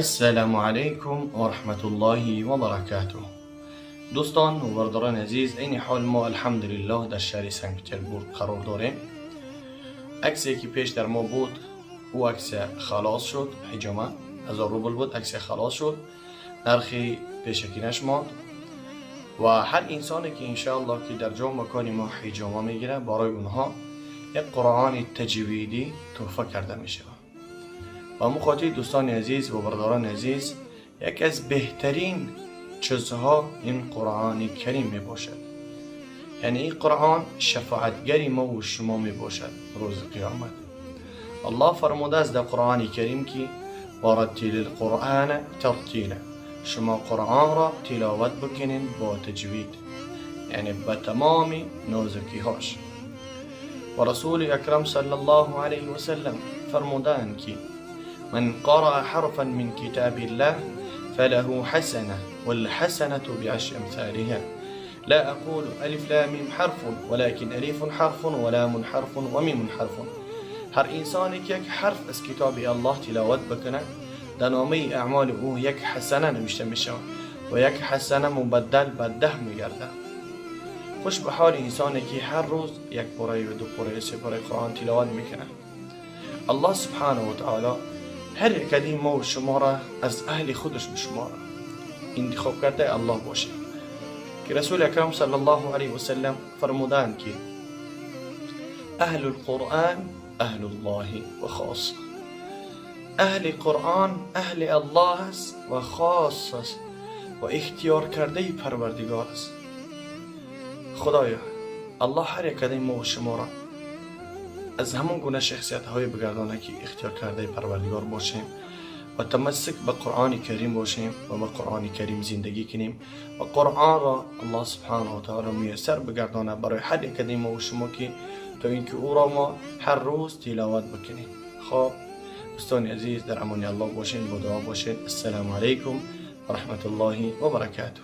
Ассалому алайкум ва раҳматуллоҳи ва баракатуҳ. Дӯстон ва бародарони азиз, айни ҳол мо, алҳамдулиллоҳ, дар шаҳри Санкт-Петербург қарор дорем. Акция ки пеш дар мо буд, ӯ акция халос шуд. Ҳиҷома 1000 рубл буд, акция халос шуд, нархи пешакинаш монд. Ва ҳар инсоне ки, иншоаллоҳ, ки дар ҷо макони мо ҳиҷома мегирад, барои онҳо як Қуръони таҷвидӣ тӯҳфа карда мешавад. Ба ҳамун хотир, дӯстони азиз ва бародарони азиз, яке аз беҳтарин чизҳо ин Қуръони Карим мебошад. Яъне ин Қуръон шафоатгари мо ва шумо мебошад рӯзи қиёмат. Аллоҳ фармудааст дар Қуръони Карим, ки ورتل القرآن ترتيلا، шумо Қуръонро тиловат бикунед бо таҷвид, яъне ба тамоми нозукиҳош. Ва Расули Акрам саллаллоҳу алайҳи васаллам фармудаанд, ки من قرأ حرفا من كتاب الله فله حسنة والحسنة بعشر أمثالها. لا أقول ألف لام ميم حرف، ولكن ألف حرف ولام حرف وميم حرف. هر انسانی که یک حرف از کتاب الله تلاوت بکنه، در نامه اعمال او یک حسنه نوشته می شود و یک حسنه مبدل به 10 میگرده. خوش به حال انسانی که هر روز یک پاره و دو پاره، سه پاره قرآن تلاوت میکنه. الله سبحانه و تعالی هر یک از ما و شما را از اهل خودش بشماره، انتخاب کرده الله باشه، که رسول اکرم صلی الله علیه و سلم فرمودند که اهل القرآن اهل الله و خاصه. اهل قرآن اهل الله است و خاص است و اختیار کرده پروردگار است. خدایا، الله هر یک از ما و شما را از همون گونه شخصیت های بگردانه که اختیار کرده پروردگار باشیم و تمسک به قرآن کریم باشیم و به قرآن کریم زندگی کنیم و قرآن را الله سبحانه و تعالی میسر بگردانه برای هر یک از ما و شما که تا اینکه او را ما هر روز تلاوت بکنیم. خب دوستان عزیز، در امان الله باشین، با دعا باشین. السلام علیکم و رحمت الله و برکاته.